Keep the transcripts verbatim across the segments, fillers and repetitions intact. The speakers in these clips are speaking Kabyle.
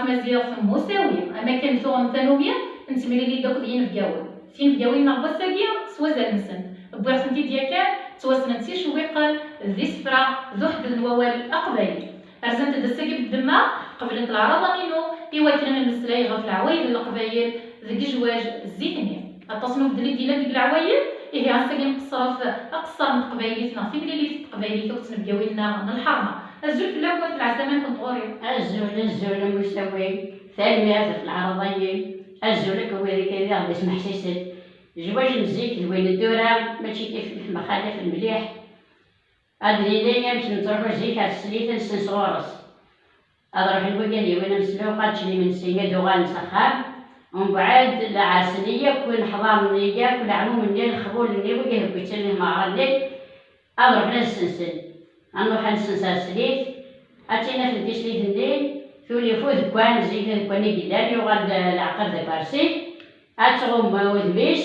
Tamaziɣt n Musawi, am akken tuɣem tanumi, nettemlili-d akked yinebgawen. Tinebgawin-nneɣ n wass-agi s wazal-nsent. Wwiɣ-tent-id yakan, ttwassnent s icewwiqen d isefra d uḥedded n wawal aqbayli. Rzant-d ass-agi beddemma, qeblent leɛraḍa-inu i wakken ad nemmeslay ɣef leɛwayed n Leqbayel deg ijwaj zik-nni. Aṭas n ubeddel i d-yellan deg leɛwayed, ihi ass-agi nqeṣṣer ɣef aqeṣṣer n teqbaylit neɣ timlilit n teqbaylit akked tnebgawin-nneɣ n lḥerma. Azul fell-awent, lɛeslama-nkent ɣur-i. Azul, azul, a Musawi. Tanemmirt ɣef leɛraḍ-agi. Azul akk wid akka i aɣ-d-ismeḥsisen. Zzwaǧ n zik d win n tura mačči kif kif, mxalaf mliḥ. Ad d-nini amek nettruḥu zik ar teslit ad nsens ɣur-s. Ad ruḥen wigi ad yewin ameslux, ad ččen imensi, ad uɣalen s axxam. Umbeɛd lɛersen-iyi akk ineḥḍaren-nni akk, leɛmum-nni, lexbul-nni, wigi deg yettilin imeɣra-nni, ad ruḥen ad sensen. Ad nruḥ ad nsens ar teslit, ad tt-in-afen tislit-nni, tuli ɣef udekkan, zik d adekkan i yellan, yuɣal-d leɛqel d akersi, ad tɣumm udem-is,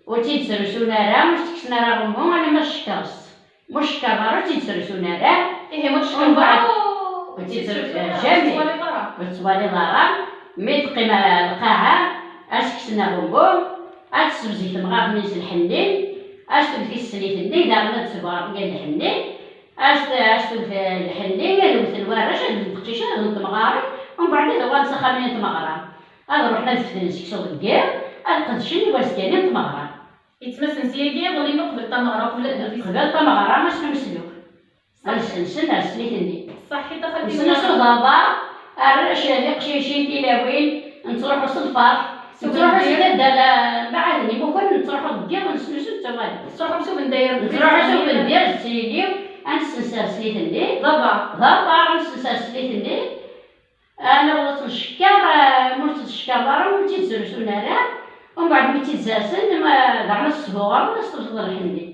ur tt-id-srusun ara, ur s-ttekksen ara aɣummu alamma tcekker-s. Ma ur tcekkereḍ ara, ur tt-id-srusun ara. Ihi, ma ur tcekkereḍ ara, ur tt-id-srusun ara, jamais. Ur tettwaliḍ ara. Ur tettwaliḍ ara. Mi d-teqqim, eh, lqaɛa, ad s-kksen aɣummu, ad tessebzeg temɣart-nni s lḥenni, ad s-tewwet i teslit-nni, daɣen ad d-tebɣer deg lḥenni, ad s-, ad s-tewwet, eh, lḥenni, ad wten warrac, ad wten teqcicin, ad wten temɣarin, umbeɛd ad uɣalen s axxam-nni n tmeɣra. Ad ruḥen ad fetlen seksu deg yiḍ, ad qedcen iwazgan-nni n tmeɣra. Yettmasen s yagi iḍelli uqbel tameɣra, uqbel ad d-tewwet. Qbel tameɣra, ass n umesluk. Ad sensen ar teslit-nni. Ṣaḥit a xalti. Nesna s uḍaḍa, arrac d iqcicin tilawin, nettruḥu s lferḥ, nettruḥu s taddart, mbeɛd imukan nettruḥu deg yiḍ, nesnusu d tawali. Tettruḥum s ubendayer. Nettruḥu s ubendayer d tili, ad nessens ar teslit-nni. D aḍar. D aḍar, ad nessens ar teslit-nni. Anaɣ ur ttneckeṛ, eh, ma ur ttneckeṛ ara, ur tt-id-srusun ara, umbeɛd mi tt-id-sersen, ma daɣen ad s-sbuɣren, ad s-tewteḍ lḥenni.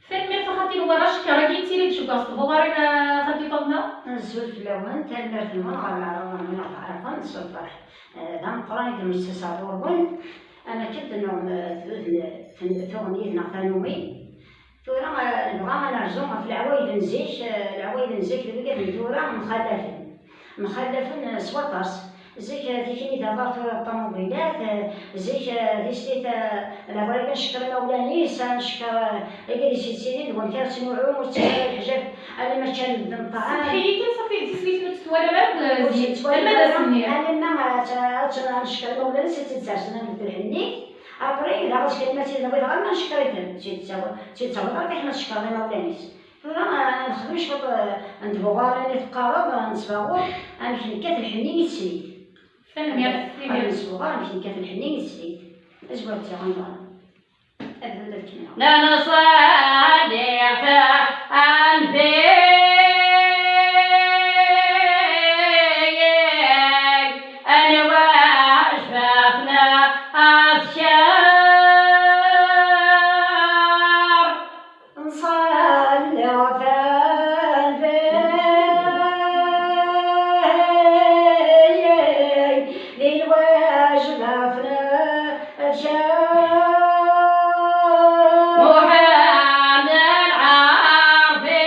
Tanemmirt a xalti Newwara, cekkeṛ-agi yettili-d ceggeṛ s tbuɣarin a xalti Faḍma. Azul fell-awen, tanemmirt-nwen ɣer leɛraḍa-nwen ɣef ɛerqen s lferḥ, eh, d ameqqran i d-nessasa ɣur-wen, am akken d-tennuɣem, eh, tud-, ten-, tuɣem yid-neɣ tanumi. Tura, eh, nebɣa ad nerzu ɣef leɛwayed n zik, eh, leɛwayed n zik d widak n tura mxallafen. Mxallafen, eh, s waṭas. Zik, eh, tikli d aḍar tura n ṭamubilat, eh, zik, eh, tislit, eh, leɛwayed ad ncekker imawlan-is, ad ncekker, eh, wigad i s-yettilin deg wamek ara ttnuɛun, ur ttett ara leḥjab, alamma ččan medden ṭṭɛam. Semḥ-iyi kan, safi, tislit ur tt-twalam akk, eh, ur tt-twalam ara, alamma ad as-nniɣ. Alamma, eh, ad, ad, ad ncekker imawlan-is, ad tt-id-sersen, ad nbeddel lḥenni. Après, daɣ azekka ma tt-id-nawi dɣa ma ncekker-iten, tt-id-tawi-, tt-id-tawiḍ ara fiḥel ma tcekkreḍ imawlan-is. Tura, ah, nexdem cwiṭ, ah, n tbuɣarin i teqqareḍ, ah, n sbaɣur, amek nekkat lḥenni i teslit. Tanemmirt, amek, amek n sbuɣar, amek nekkat lḥenni i teslit. Azwar d tiɣemḍan. Ad bdun ad kemmleɣ. نصلي فالأنبياء أنواع شفافنا أذكار. نصلي فالأنبياء ذي الوجبة في الأذكار. محمد العربي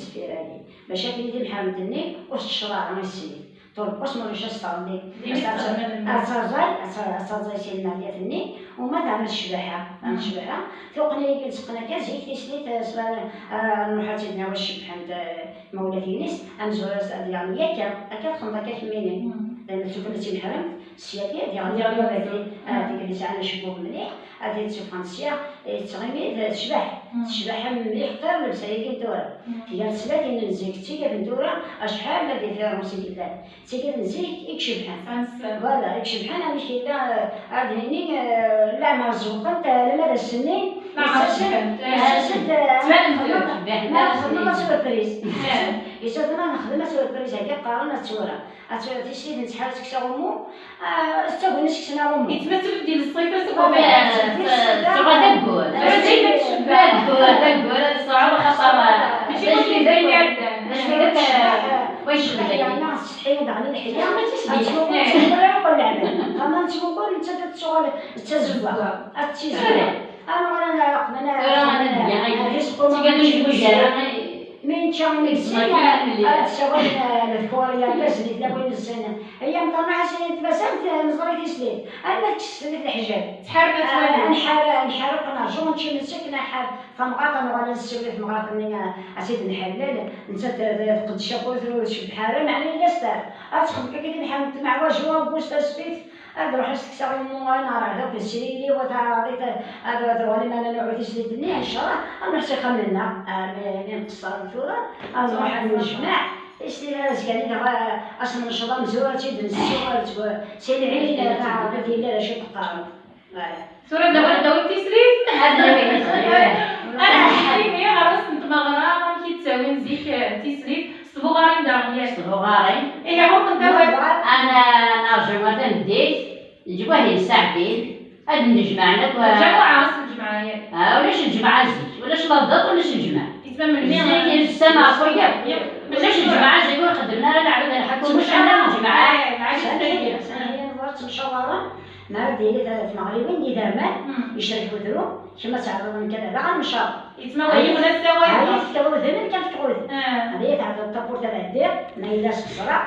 zeffir-agi. Bac akken i d imḥarem-nni ur tettecraɛ ara i ssnit. Turqus ma ulac asteɣ-nni. Ad taẓay, ad taẓay si lmeɛdiyat-nni, u ma teɛmel ccbaḥa, teɛmel ccbaḥa, tuqqna-agi teqqen akka, zik tislit, eh, s-, eh, nruḥ ad tt-id-nawi cebbḥent, eh, tmawlatin-is, amzur-as ad yaɣni akka, akka txedmeḍ akka kemmini. Lana tufan ad timḥremt, sya-ki ad yaɣni baba-ki, ah, tikkelt yesɛan acebbub mliḥ, ad t-id-sufɣen sya, eh, tettɣimi, eh, tecbeḥ. Tecbeḥ mliḥ xir llebsa-agi n tura. Tga leslatin n zik d tigad n tura, acḥal la différence i yellan. D tigad n zik i icebḥen. Voilà, i icebḥen amek yella, eh, ad d-nini, eh, leɛmer zewqent, eh, alamma d ass-nni, yettas-d, yettas-d, eh, ma nexdem, ma nexdem asurpriz. Yettas-d ma nexdem asurpriz, akka qqaren ad tura. Ad tura tislit n tḥaret seksa umu, ah, ad ttagun seksen aɣummu. Yettmettel-d i lṣifa s uɣummu. Tuɣal d aggur. Aggur, aggur, ad tesɛuḍ axaṭer. Mačči d acu d ayen iɛeddan. D acu d ayen iɛeddan. Wa yecbeḥ dagi. Yerna tessetḥi daɣen leḥya. Ad tmuqel, ad tmuqel ara akk leɛbad. Ama ad tmuqel, nettat ad tuɣal d tazeggaɣt. Ad tizwer. Ama ara neɛreq, ma neɛreq, tura ad d-yaɣ. Tigad ur jbuj ara. Mi Ad tsawal, eh, lefkuriya, tazlit, la win nessen. Ay amṭar, ma ḥasin tmasalt, eh, neẓra tislit. Alma tekkes fell-ak leḥjab. Tḥareb ad twali. Ah, nḥar, nḥar akk nerǧu, nečči imensi akken ad nḥar tamɣart, ad nuɣal ad nessiwel i temɣart-nni, eh, ad tt-id-nḥellel. Nettat, eh, tqeddec akk ur tcebbeḥ ara, meɛna yella s-ter. Ad texdem akka di lḥal n tmeɛwaǧ, wa Awgust, tasfit, ad ruḥ ad s-tekseɣ i umuɣan, ar ɛdaw n Sirili, wa taɛraḍit, ad, ad uɣal iman ad nuɛu tislit-nni, ncallah, ad nruḥ s ixxamen-nneɣ, ah, mi, mi nqeṣṣer tura, ad nruḥ ad nennejmaɛ, tislit ara zgan i dɣa, ah, ad s-nenced amzur, ad tt-id-nessu, ad tw-, si lɛin, taɛraḍit yella d acu teqqareḍ. Voilà. Tura d lawan ad d-tawim tislit? Ad d-tawim tislit. Ara ḥkimi ɣer wass n tmeɣra, amek i d-ttawin zik, eh, tislit? S tbuɣarin daɣen, yak? S tbuɣarin. Ihi, ɣur-kent awal. Ana nerǧu ar tameddit, leǧwah-in ssaɛtin, ad nnejmaɛen akk. Lǧamuɛa, ass n lǧemɛa, yak? Ah, ulac lǧemɛa zik, ulac la date, ulac lǧemɛa. Yetma melmi? Zik, ssama ɣef waya. Yak. Ulac lǧemɛa zik, ur xeddmen ara leɛbad lḥakum, ulac ara lǧemɛa. Eh, lɛali. Sani, sani, ur ttemcawaṛen. Mi ara d-yili ta-, tmeɣriwin d idammen, yecrek udrum, kemm ad tɛerḍeḍ nekk ad rreɣ, ad nemcawaṛ. Yettmawal yiwen ass awal. Ad yi-tefkeḍ udem, nekk ad fkeɣ udem. Ah. Ad iyi-tɛerḍeḍ tawwurt ad ɛeddiɣ, ma yella s ẓẓreɣ,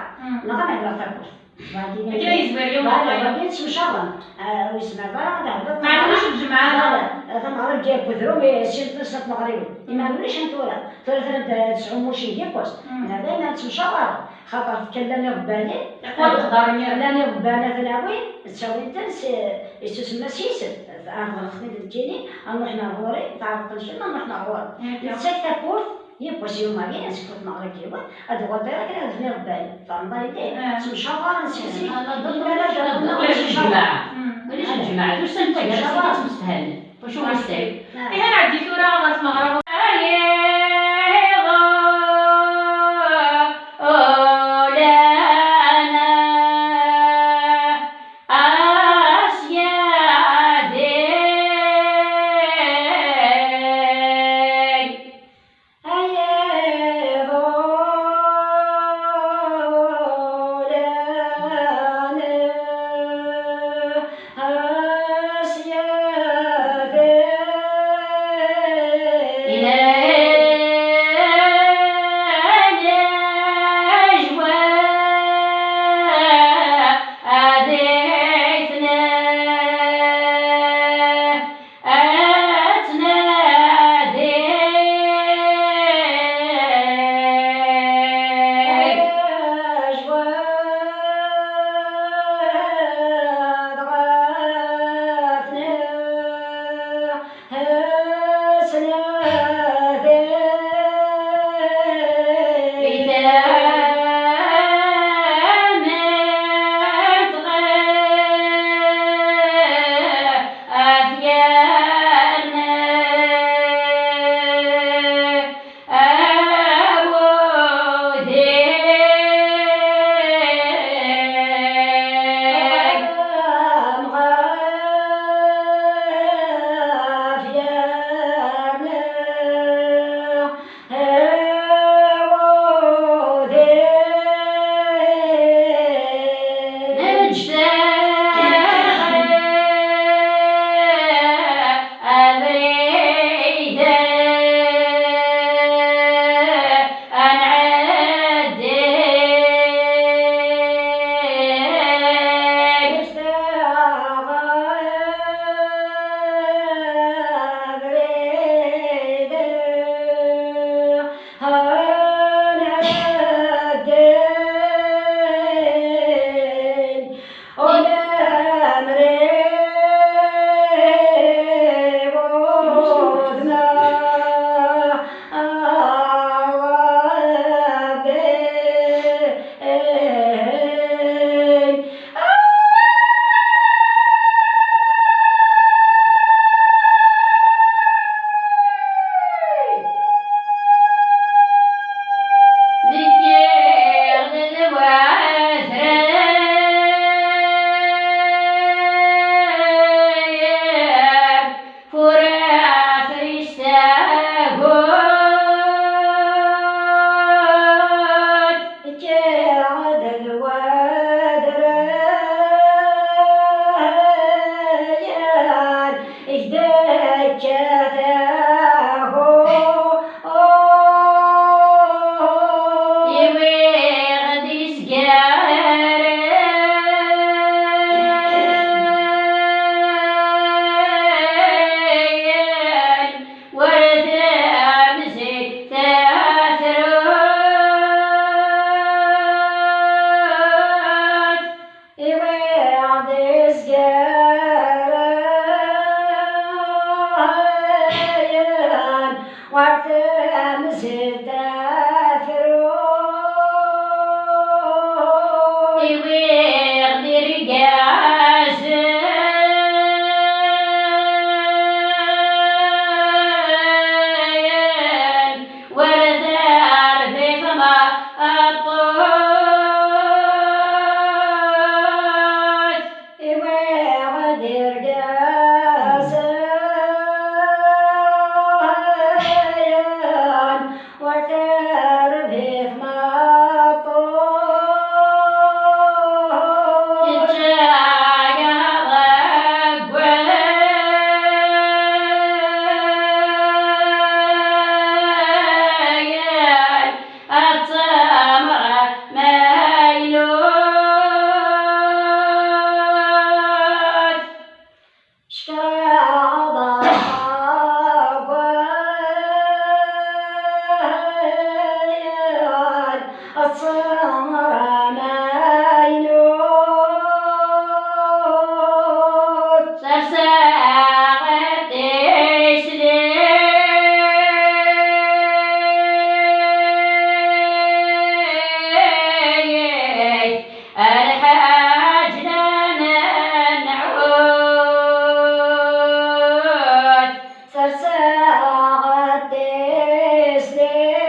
neɣ ad ɛedleɣ tawwurt. Akken ad yezwir yiwen. Voilà, wagi yettemcawaṛ. Ah, ur yezmir ara ad ɛedleḍ. Ma ulac lǧemɛa, voilà, tameɣriwt deg udrum, eh, sin tlata tmeɣriwin. Ma ulac am tura. Tura, tura tesɛum uccen n yiwwas. Mm. Neɣ dayen ad ttemcawaṛen. Xaṭer kan llan iɣebbanen, iqwa leqder-nni. Llan iɣebbanen ad ten-awin, ttawin-ten s, yettusemma s yisem, ad ɣelqen-id nekkini, ad nruḥen ar ɣur-i, taɛrabt n ccna, ad nruḥen ar ɣur-i. Nettak tawwurt, yiwwas yumagin, ad sekfut meɣrib yiwen, ad uɣal ṭayra kan ad d-iɣebbanen. Tfehmeḍ a yelli? Ah. Ttemcawaṛen s zik. Ulac lǧemɛa. Mm. Ulac lǧemɛa. Ulac lǧemɛa. Ulac lǧemɛa. Ulac lǧemɛa. Ulac lǧemɛa. Ulac lǧemɛa. Ihi, nɛeddi tura ɣer tmeɣra. Amaynut. Serseɣ-d tislit a lḥaǧ Lmenɛut. Serseɣ-d tislit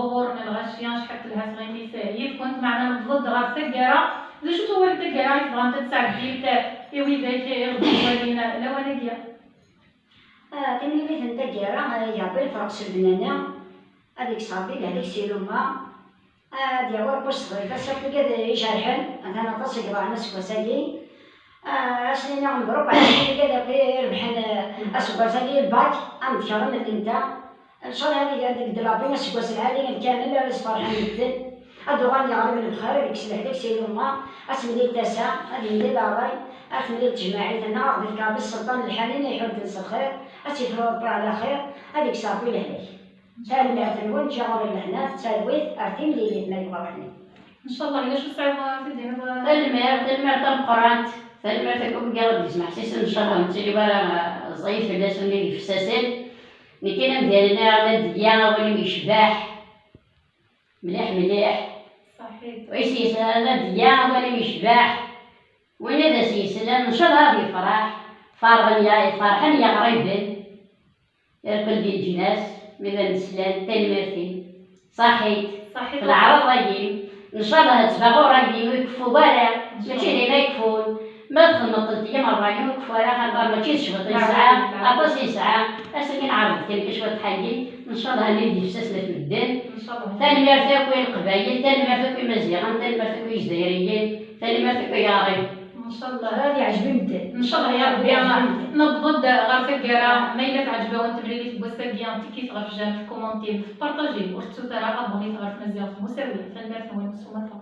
Ɣur n lɣaci, acḥal telha tɣimit yid-kent, meɛna newweḍ-d ɣer taggara. D acu-t wawal n taggara i tebɣamt ad tesɛeddimt i widak i ɣ-d-yettwalin lawan-agi? Ah, timlilit n taggara, ah, i Rebbi lferq s lbenana, ad ikkes Rebbi lehlak si luma, ah, ad yawi Rebbi ṣṣber i fas akk wigad ijerḥen, atan aṭas i iḍerrun aseggas-agi. Ah, ad s-nini mebruk ɛla wigad akk irebḥen, ah, aseggas-agi lbak, am d-kerrem llinta. Ncallah ad iga deg Rebbi aseggas lɛali lkamel ara yesferḥen medden. Ad d-uɣalen yeɣriben bxir, ad ikkes lehlak si luma, ad temlil tasa, ad yemlil ṛṛay, ad temlil tejmaɛit-nneɣ, ad ɣ-d-ifk Rebbi sselṭan lḥanin iḥudden s lxir, ad tt-ifru Rebbi ɛla xir, ad ikkes Rebbi lehlak. Tanemmirt-nwen, ǧǧiɣ ɣur-i lehnaf, talwit, ar timlilit ma yebɣa Ṛebbi. Ncallah, yella acu tesɛiḍ ara t-id-tiniḍ? Tanemmirt, tanemmirt tameqqrant, tanemmirt akk i wigi i ɣ-d-yesmeḥsisen, ncallah ur nettili ara ẓẓayit fell-asen wid ifessasen. Nekkini amdan-nni ɣer Nadya, awal-im yecbeḥ, mliḥ mliḥ. Ṣaḥit. Wis yeslan Nadya, awal-im yecbeḥ. Win ad as-yeslan, ncallah ad yefreḥ. Ferḥen ya-, ferḥen yeɣriben. Irkel di leǧnas, mi d am-slan, tanemmirt-im. Ṣaḥit. Ṣaḥit. F leɛraḍ-agi, ncallah ttbaɣur-agi ur ikeffu ara. Ncallah. Mačči d ayen ara yekfun. Ma txedmeḍ-tent i merra, ur ikeffu ara, xaṭer mačči d cwiṭ i nesɛa, aṭas i nesɛa. Asmi nɛerḍ kan cwiṭ ḥayi, ncallah ad d-ifsasen ɣef medden. Ncallah. Tanemmirt akk i Leqbayel, tanemmirt akk i Imaziɣen, tanemmirt akk i Yizzayriyen, tanemmirt akk i Yaɣrib. Ncallah. Ad yeɛjeb i medden. Ncallah ya Rebbi. Ad yeɛjeb i medden. Newweḍ-d ɣer taggara, ma yella teɛjeb-awen temlilit n wass-agi, tikkit ɣef jam, tkumantim, tpartajim, ur tettut ara abunit ɣer tmaziɣt n Musawi. Tanemmirt-nwen s umata.